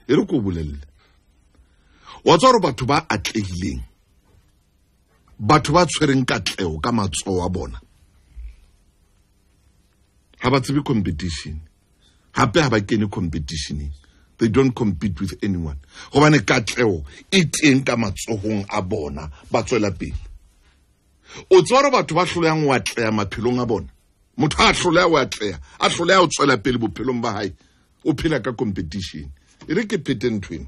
E re ko bolelle, wa tswa gore batho ba atlehileng, batho ba tshwereng katleho ka matsoho a bona, ha ba tsebe competition, hape ha ba kene competitioneng. They don't compete with anyone, gobane katleho e teng ka matsohong a bona, ba tswela pele. O tswa gore batho ba hlolehang ho atleha maphelong a bona, motho a hloleha ho atleha, a hloleha ho tswela pele bophelong ba hae, o phela ka competition. E re ke phete ntho ena,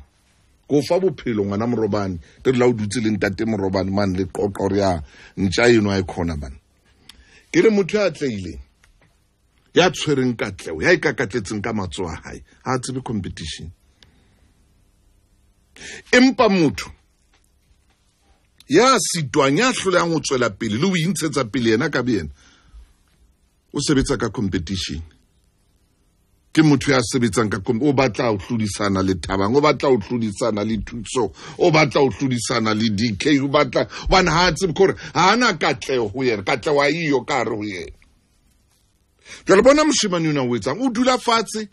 ko fa bophelo ngwana morobane, re dula o dutse le ntate morobane mane le qoqa gore ya ntša eno a e kgona bana. Ke re motho ya atlehileng, ya tshwereng katleho, ya ikakatletseng ka matsoho a hae, ha a tsebe competition. Empa motho ya sitwang, ya hlolehang ho tswela pele le ho intshetsa pele yena ka boyena, o sebetsa ka competition. Ke motho ya sebetsang ka o batla ho hlodisana le Thabang, o batla ho hlodisana le Thuso, o batla ho hlodisana le DK, o batla hobane ha a tsebe hore ha ana katleho ho yena, katleho ha eyo ka hare ho yena. Jwale bona moshemane ona o etsang, o dula fatshe,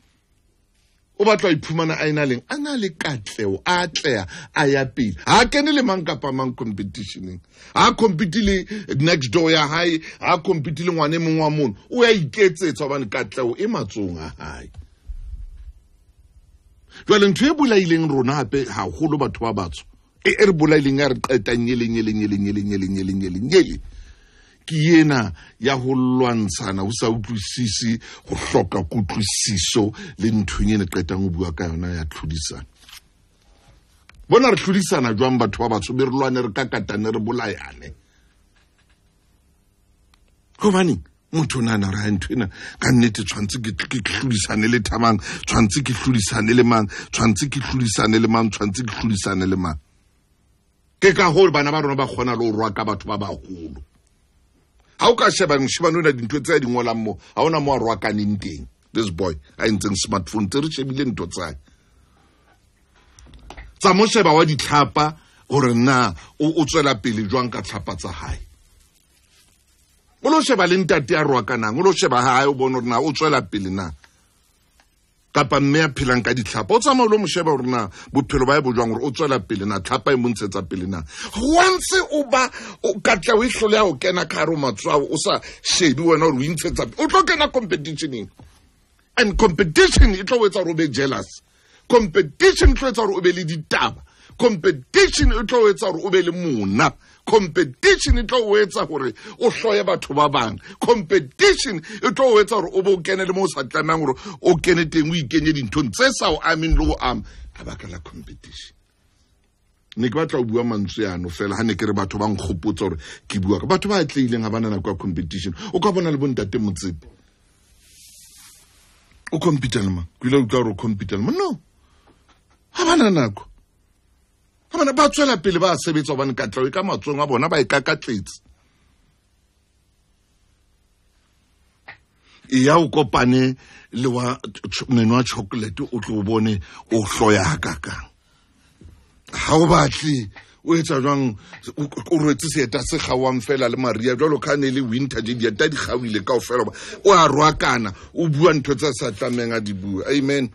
o batla ho iphumana a ena leng, a na le katleho, a atleha, a ya pele. Ha a kene le mang kapa mang competitioneng, ha a compete le next door ya hae, ha a compete le ngwana e mong wa mono, o ya iketsetsa hobane katleho e matsohong a hae. Jwale ntho e bolaileng rona hape haholo batho ba batsho, e re bolaileng ya re qetang nyele, nyele, nyele, nyele, nyele, nyele, nyele, nyele, ke ena ya ho lwantshana, ho sa utlwisise, ho hloka kutlwisiso le nthong e ne qetang ho bua ka yona ya tlhodisano. Bona re tlhodisana jwang batho ba batsho, be re lwane, re kakatane, re bolayane. Hobaneng motho o nahana hore ha ntho ena ka nnete tshwantse ke hlodisane le Thabang, tshwantse ke hlodisane le mang, tshwantse ke hlodisane le mang, tshwantse ke hlodisane le mang. Ke ka hoo bana ba rona ba kgona le ho rwaka batho ba baholo. Ha o ka sheba moshemane ona dintho tse a di ngolang mo, ha hona mo a rwakaneng teng. This boy a entseng smartphone, tse re shebile ntho tsa hae. Tsa mo sheba wa ditlhapa hore na o tswela pele jwang ka tlhapa tsa hae. O lo sheba le ntate a rwakanang, o lo sheba ha hae, o bone hore na o tswela pele na. Kapa mme a phelang ka ditlhapa, o tsamaya o lo mo sheba hore na bophelo ba hae bo jwang, hore o tswela pele na, tlhapa e mo ntshetsa pele na. Once o ba, o katla o e hloleha ho kena ka hare ho matshwao, o sa shebe wena hore o intshetsa pele, o tlo kena competitioneng. And competition e tlo o etsa hore o be jealous. Competition e tlo etsa hore o be le ditaba. Competition e tlo o etsa hore o be le mona. Competition e tlo o etsa hore o hloye batho ba bang. Competition e tlo o etsa hore o bo kene le mo o sa tlamehang hore o kene teng, o ikenye dinthong tse sa o ameng le ho ama ka baka la competition. Ne ke batla ho bua mantswe ano fela, ha ne ke re batho ba nkgopotsa hore ke bua ka batho ba atlehileng ha ba na nako ya competition. O ka bona le bo ntate Motsepe. O compete le mang? Ke ile utlwa hore o compete le mang? No. Ha ba na nako. Ha bana ba tswela pele ba sebetsa hobane katleho e ka matsohong a bona, ba e kakatletse. E ya o kopane le wa meno wa chocolate, o tlo o bone o hloya hakakang. Ha o batle o etsa jwang, o rwetse seeta se kgaohang fela le Maria jwalo ka ne le winter, je dieta di kgaohile kaofela, o a rwakana, o bua ntho tsa sa tlamehang a di bua. Amen.